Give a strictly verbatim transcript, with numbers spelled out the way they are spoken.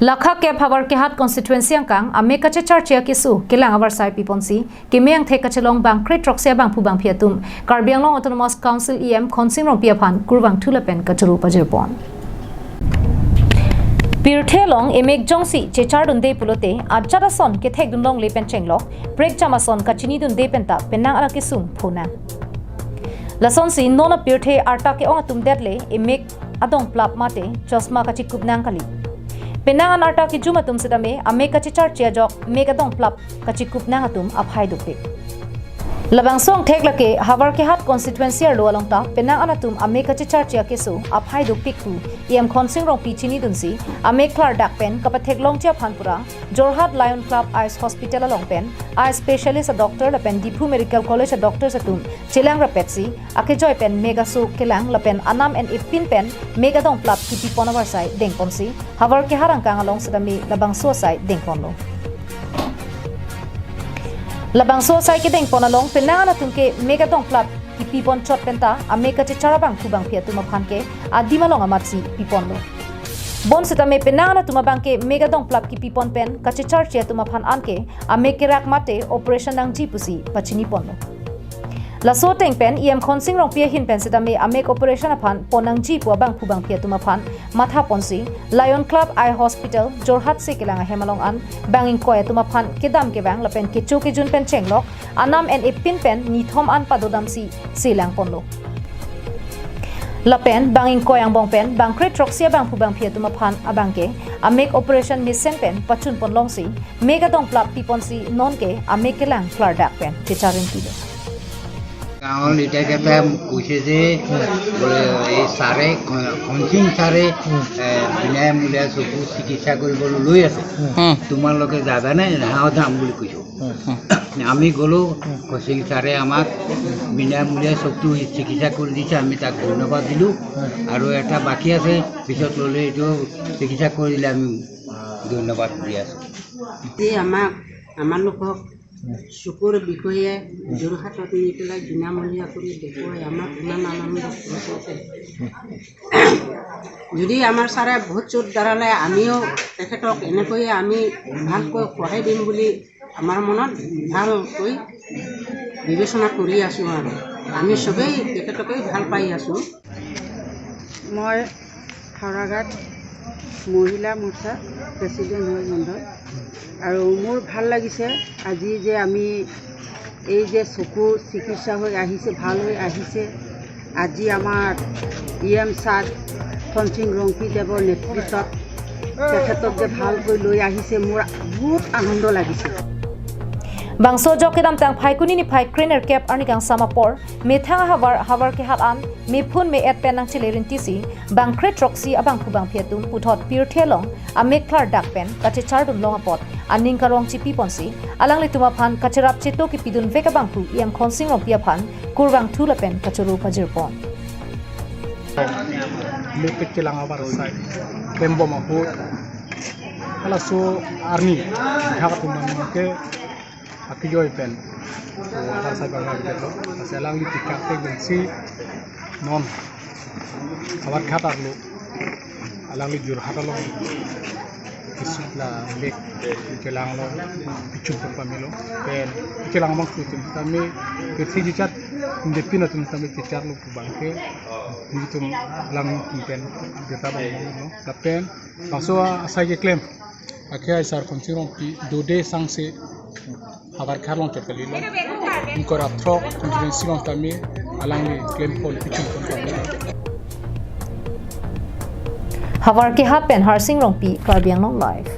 Lakha kep Howraghat constituency angkang amek kachecharche akeso kelang avarsai piponsi keme angthek kachelong bangkre throksi abangphu bangphi atum Karbi Anglong Autonomous Council E M Khonsing Rongpi aphan kurvangthu lapen kachoro pajirpon. Pirthe along emek jongsi chechardunde pulote ajat ason kethekdun longle pen chenglok, prekjam ason kachinidunde penta penang an akesung phonang. Lasonsi non apirthe arta ke-ong atum det le emek adongplap mate chosma kachikup nang kali. Penang an arta kejum atum setame amek kachecharche ajok mek adongplap kachikup nang atum aphai dopik. Labangso angthek lake Howraghat constituency arlo along ta penang an atum amek kachecharche akeso aphai dopik pu E M Khonsing Rongpi chinidunsi amek klardak pen kapatheklongji aphan pura Jorhat Lion Club Eyes Hospital along pen eye specialist a doctor lapen Diphu Medical College a doctors atum chelang rapetsi akejoi pen mek aso kelang lapen anam en epin pen mek adongplap kipipon avarsai dengponsi Howraghat angkang along setame labangso asai dengponlo. Labangso asai kedengpon along penang an atum ke mek adongplap kipipon chot penta amek kachechar abangphu bangphi atum aphan ke adim along amatsi piponlo. Bonsetame penang an atum abang ke mek adongplap kipipon pen kachecharche atum aphan anke amek kerak mate operation nangji pusi pachiniponlo. Laso ateng pen E M Khonsing Rongpi ahin pen setame amek operation aphan pon nangji pu abangphu bangphi atum aphan mathaponsi Lion Club Eye Hospital Jorhat se kelang ahem along an bang ingkoi atum aphan kedam kevang lapen kecho kejun pen chenglok anam en epin pen nithom an padodamsi selangponlo. Lapen bang ingkoi angbong pen bangkre throksi abangphu bangphi atum aphan abang ke amek operation mesen pen pachunpon longsi mek adongplap piponsi non ke amek kelang klardak pen checharintilo. গাঁৱৰ লিডাৰকেইটাই মোক কৈছে যে বোলে এই ছাৰে, খ- খনসিং ছাৰে এ, বিনামূলীয়া চকু চিকিৎসা কৰিবলৈ লৈ আছে, তোমালোকে যাবানে? হাঁহ যাম বুলি কৈছোঁ। আমি গ'লো, খনসিং ছাৰে আমাক বিনামূলীয়া চকু চিকিৎসা কৰি দিছে, আমি তাক ধন্যবাদ দিলোঁ। আৰু এটা বাকী আছে, পিছত ল'লে এইটো চিকিৎসা কৰি দিলে আমি ধন্যবাদ দি আছোঁ। এই আমাক আমালোকক চকুৰ বিষয়ে যোৰহাটত নি পেলাই বিনামূলীয়া কৰি দেখুৱাই আমাক ইমান আনন্দ কৰিছে। যদি আমাৰ ছাৰে ভোট চোট দাঁড়ালে আমিও তেখেতক এনেকৈয়ে আমি ভালকৈ পঢ়াই দিম বুলি আমাৰ মনত ভালকৈ বিবেচনা কৰি আছোঁ আৰু আমি চবেই তেখেতকেই ভাল পাই আছোঁ। মই হাওৰাঘাট মহিলা মৰ্চা প্ৰেচিডেণ্ট হয় মণ্ডল। আৰু মোৰ ভাল লাগিছে আজি যে আমি এই যে চকু চিকিৎসা হৈ আহিছে, ভাল হৈ আহিছে, আজি আমাৰ ই এম ছাৰ খনসিং ৰংপি দেৱৰ নেতৃত্বত তেখেতক যে ভালকৈ লৈ আহিছে, মোৰ বহুত আনন্দ লাগিছে। Bangso ajok kedamtang Phaikuni niphai krenerkep arni kangsam apor methang ahavar Howraghat an mephun me-et pen nangchele rintisi bangkre throksi abangphu bangphi atum puthot pirthe along amek klardak pen kachechardun long apot aning karong chipiponsi alanglitum aphan kacherap cheto kipidunvek abangphu E M Khonsing Rongpi aphan kurvangthu lapen kachoro pajirpon. Mepik kelang avarsai klembom ahut halaso arni thak atum man ke akijoi pen avarsai bang bang lo. Lasi alangli tikak te bensi non Howraghat arlo alangli Jorhat along kisik la mek kelang lo, pichun pun pamelo pen kelang bang tutum kami kesi jicat indepin atum kami kecar lo bang ke nelitum alang pen kita bang lo lapen bangso asai keklem akhai sar Khonsing Rongpi dode sangse Howraghat along chot kalilo. Ingkoi ra throk constituency along tame alangli klempon pichun pon tame. Howraghat pen Harsing Rongpi, Karbi Anglong Live.